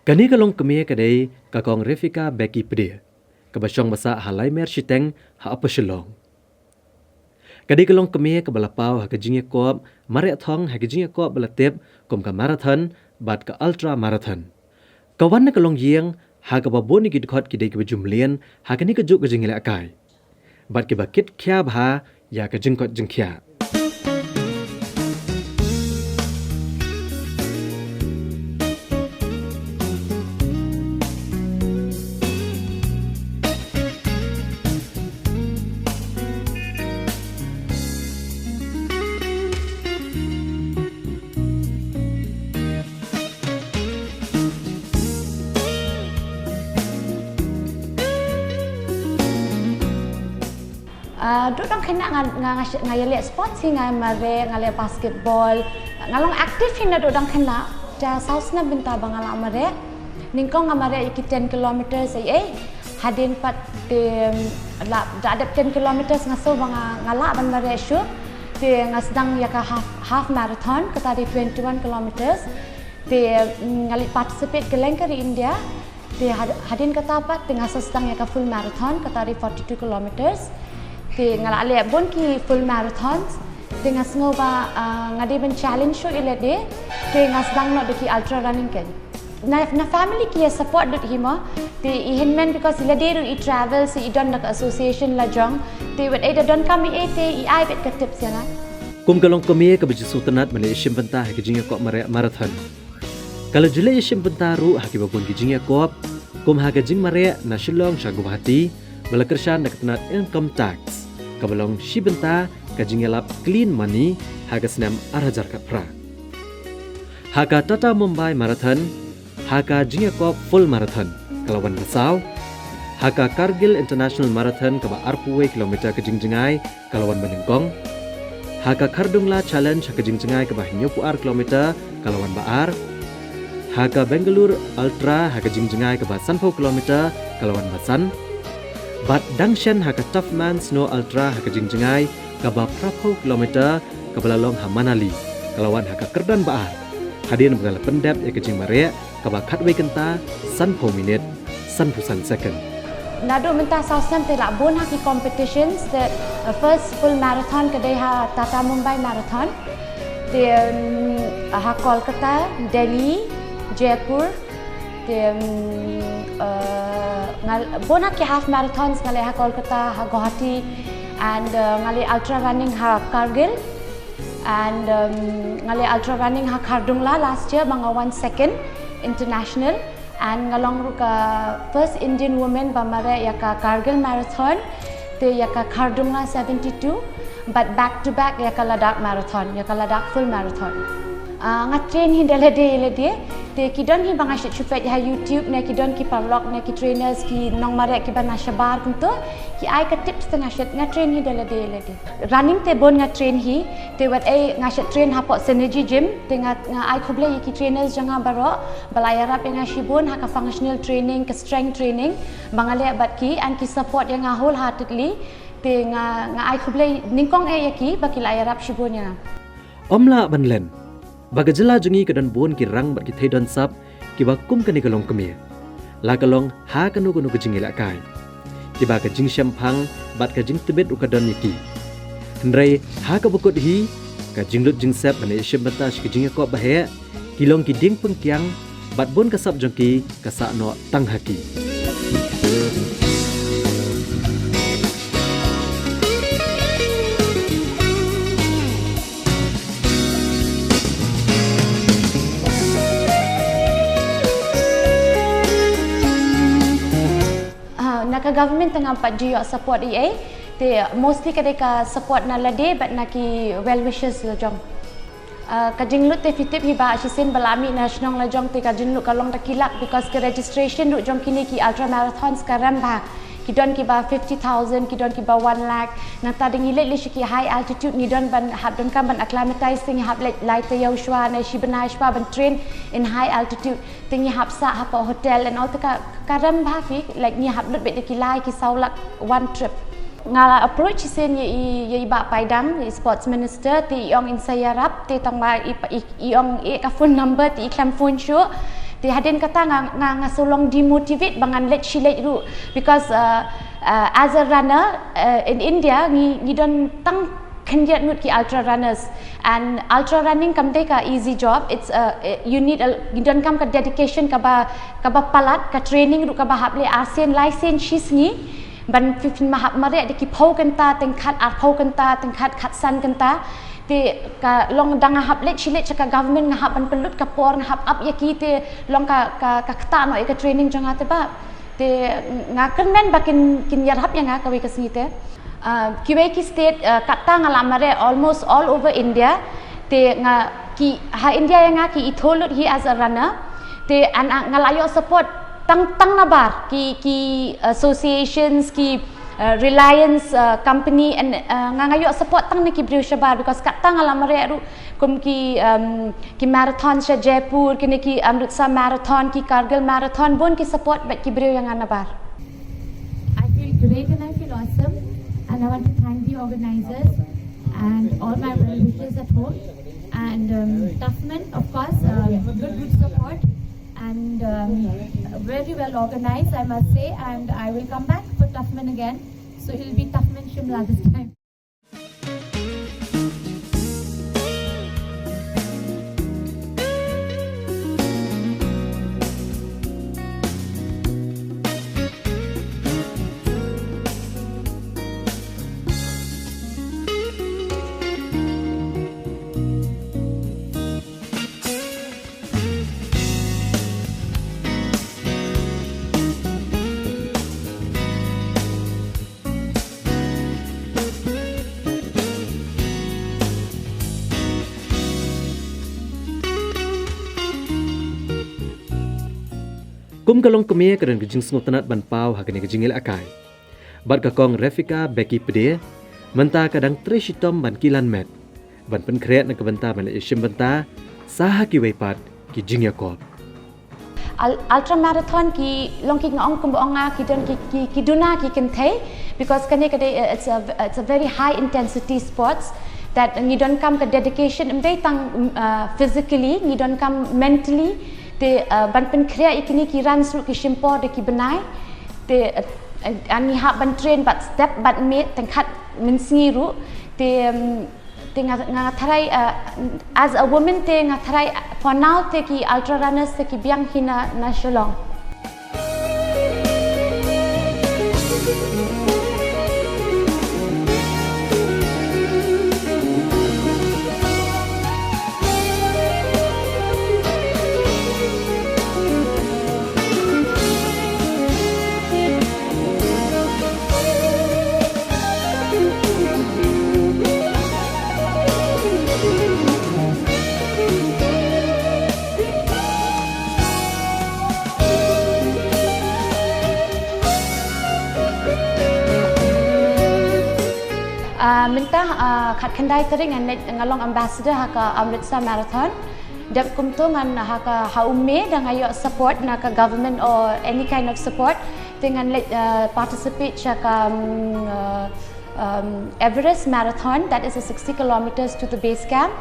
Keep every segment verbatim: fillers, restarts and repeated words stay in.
Kane ka longkmie ka dei ka Kong Refika Becky Pde, kaba shong ba sah ha Laimer Shiteng ha Upper Shillong. Ka dei ka longkmie kaba la paw ha ka jingïakop mareh thong ha ka jingïakop ba la tip kum ka marathon bad ka ultra marathon. Ka wan na ka longïing ha kaba bun ki dkhot ki dei kiba ju mlien ha kane ka juk ka jingïalehkai bad kiba kit khia bha ïa ka jingkoit jingkhiah. Ah, duh dang khynnah nga, nga, nga, nga ïaleh sports hi, nga mareh, nga leh basketball. Nga long active hi naduh dang khynnah. Te saw snem bynta ba nga la mareh. Nyngkong nga mareh ïa ki ten kilometers ei ei. Hadien pat te, mm, la da dep ten kilometers nga sngew ba nga, nga lah ban mareh shuh. Te nga sdang ïa ka half, half marathon, kata dei twenty-one kilometers. Te, mm, nga leit participate kylleng ka ri India. Te had-, hadien kata pat te nga sa sdang ïa ka full marathon, kata dei forty-two kilometers. Te nga la leh bun ki full marathons. Te nga sngew ba, ah, nga dei ban challenge shuh ïa lade. Te nga sdang noh da ki ultra running kein. Na, na family ki ïa support lut hi mo. Te i hynmen because i lade ruh i travel, sa i don da ka association la jong. Te wat ei da donkam ei ei te i ai beit ka tips ïa nga. Kum ka longkmie kaba ju sngewtynnat ban ïashim bynta ha ka jingïakop mareh marathon, ka la ju leit ïashim bynta ruh ha kiba bun ki jingïakop, kum ha ka jingmareh na Shillong sha Guwahati, ba la kyrshan da ka tnat income tax, kaba long shi bynta ka jingïalap clean money ha ka snem ar hajar khatphra. Ha ka Tata Mumbai Marathon, ha ka jingïakop full marathon, ka la wan ba saw. Ha ka Kargil International Marathon, kaba arphew wei kilometer ka jingjngai, ka la wan ba nyngkong. Ha ka Khardungla Challenge ha ka jingjngai kaba hynñiewphew ar kilometer, ka la wan ba ar. Ha ka Bangalore Ultra ha ka jingjngai kaba sanphew kilometer, ka la wan ba san. Bad dang shen ha ka Toughman Snow Ultra ha ka jingjngai kaba phraphew kilometer, kaba la long ha Manali, ka la wan ha ka kyrdan ba ar. Hadien ba ka la pyndep ïa ka jingmareh kaba khatwei kynta, sanphew minit, sanphew san second. Naduh mynta saw snem te la bun ha ki competitions, te, uh, first full marathon ka dei ha Tata Mumbai Marathon. Te, um, ha Kolkata, Delhi, Jaipur. Te, um, uh, nga, bun ha ki half marathons nga leh ha Kolkata, ha Guwahati, and, uh, nga leh ultra running ha Kargil. And, um, nga leh ultra running ha Khardungla last year ba nga wan second international. And nga long ruh ka first Indian woman ba mareh ïa ka Kargil Marathon, te ïa ka Khardungla seventy-two, but back to back ïa ka Ladakh Marathon, ïa ka Ladakh Full Marathon. Ah, nga train hi da lade lade, te ki don hi ba nga shu shu peit ha YouTube ne ki don ki paralok ne ki trainers ki nongmareh kiba na shabar kumto, ki ai ka tips te nga shu, nga train hi da lade lade. Running te bun nga train hi, te wat ei nga shu train hapoh Synergy Gym, te nga, nga ai khublei ïa ki trainers jong nga baroh, ba la ïarap ïa nga shibun ha ka functional training, ka strength training, ba nga leh bad ki, and ki support ïa nga wholeheartedly, te nga, nga ai khublei nyngkong eh ïa ki, ba ki la ïarap shibun ïa nga. Ym lah ban len ba ka jylla jong ngi ka don bun ki rang bad ki thei don sap kiba kum kane ka longkmie, la ka long ha kano kano ka jingïalehkai, kiba ka jingshemphang bad ka jingtbit ruh ka don ïa ki. Hynrei ha kaba kut hi, ka jinglut jingsep ban ïashim bynta sha ka jingïakop ba heh, ki long ki dieng pynkiang bad bun ka sap jong ki ka sah noh tang ha ki. Ah, na ka government te ngam pat ju ïoh support ei ei, te mostly ka dei ka support na lade bad na ki well wishers la jong. Ah, ka jinglut te phi tip hi ba shisien ba la mih na shnong la jong te ka jinglut ka long da ki lak, because ka registration ruh jong kine ki ultra marathons ka rem bha. Ki don kiba fifty thousand, ki don kiba one lakh. Nangta da ngi leit leit sha ki high altitude ngi don ban hap donkam ban acclimatise, te ngi hap leit lai taïew shuwa ne shi bnai shuwa ban train in high altitude. Te ngi hap sah hapoh hotel and all, te ka, ka rem bha phi, like, ngi hap lut beit da ki lai ki saw lak one trip. Nga la approach shisien ïa i, ïa i Bah Paidang, ïa i sports minister, te i ong in sa ïarap, te tang ba i, i, i ong eh ka phone number, te i khlem phone shuh. Te hadien kata nga, nga, nga shu long demotivate ba ngan leit shi leit ruh, because, uh, uh, as a runner, uh, in India, ngi, ngi don tang khyndiat ngut ki ultra runners. And ultra running kam dei ka easy job. It's a, you need a, ngi donkam ka dedication kaba, kaba palat, ka training ruh kaba hap leh arsien laisien shisngi. Ban pynmahap mareh da ki phew kynta, tyngkhat arphew kynta, tyngkhat khatsan kynta. Te ka long da nga hap leit shi leit sha ka government, nga hap ban pynlut ka por, nga hap ap ïa ki, te long ka, ka, ka ktah noh ïa ka training jong nga te bah. Te nga kyrmen ba kin, kin ïarap ïa nga kawei ka sngi te. Ah, kiwei ki state, ah, kata nga la mareh almost all over India. Te nga ki, ha India ïa nga ki ithuh lut hi as a runner. Te an, an, nga la ïoh support tang, tang nabar ki, ki associations, ki, ah, Reliance, ah, company, and, ah, nga, nga ïoh support tang na ki briew shabar, because kata nga la mareh ruh kum ki, um, ki marathon sha Jaipur, kine ki Amritsar Marathon, ki Kargil Marathon, bun ki support bad ki briew ïa nga nabar. I feel great and I feel awesome. And I want to thank the organizers and all my well wishers at home. And, um, Tufman, of course, uh, good, good support. And, um, very well organized, I must say. And I will come back for Tufman again. So it'll be Tufman Shimla this time. Kum ka longkmie ka don ka jingsngewtynnad ban paw ha kane ka jingïalehkai. Bad ka kong Refika Becky Pde, mynta ka dang trei shitom ban kilan met ban pynkhreh na ka bynta ban leit shim bynta sa ha kiwei pat ki jingïakop. Al-, ultra marathon ki long ki, nga ong kumba ong nga, ki don ki, ki, ki duna ki kynthei, because kane ka dei, uh, it's a, it's a very high intensity sports that ngi donkam ka dedication, ym dei tang, mm, uh, physically, ngi donkam mentally. Te, uh, ban pynkhreh ïa kine ki runs ruh ki shim por da ki bnai. Te, uh, uh, ngi hap ban train bad step bad miet, tyngkhat mynsngi ruh. Te, um, Te nga, nga tharai, uh, as a woman te nga tharai, uh, for now te ki ultra runners te ki biang hi na, na Shillong. Ah, mynta, ah, khatkhyndai tarik ngan leit, nga long ambassador ha ka Amritsar Marathon. Dep kumto ngan ha ka, ha u May da nga ïoh support na ka government or any kind of support, te ngan leit, uh, participate sha ka, um, uh, um, Everest Marathon, that is a sixty kilometers to the base camp.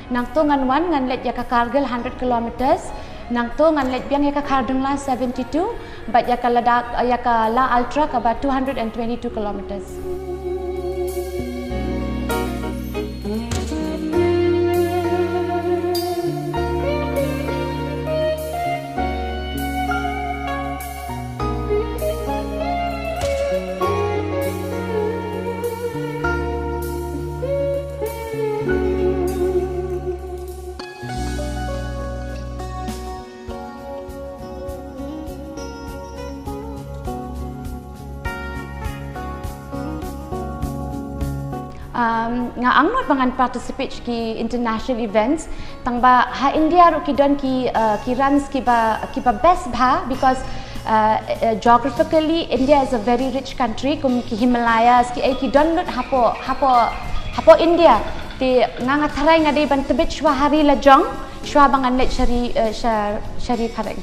Nangto ngan wan ngan leit ïa ka Kargil hundred kilometers. Nangto ngan leit biang ïa ka Khardungla seventy-two, bad ïa ka Ladakh, ïa ka La Ultra kaba two hundred and twenty-two kilometers. Um, nga angnud ba ngan participate ki international events, tang ba ha India ruh ki don ki, uh, ki runs kiba, kiba best bha, because, uh, uh, geographically India is a very rich country, kum ki Himalayas, ki, eh, ki don lut hapoh, hapoh, hapoh India. Te nga, nga tharai nga dei ban tbit shuwa ha ri lajong, shuwa ba ngan leit sha ri, uh, sha, sha ri phareng.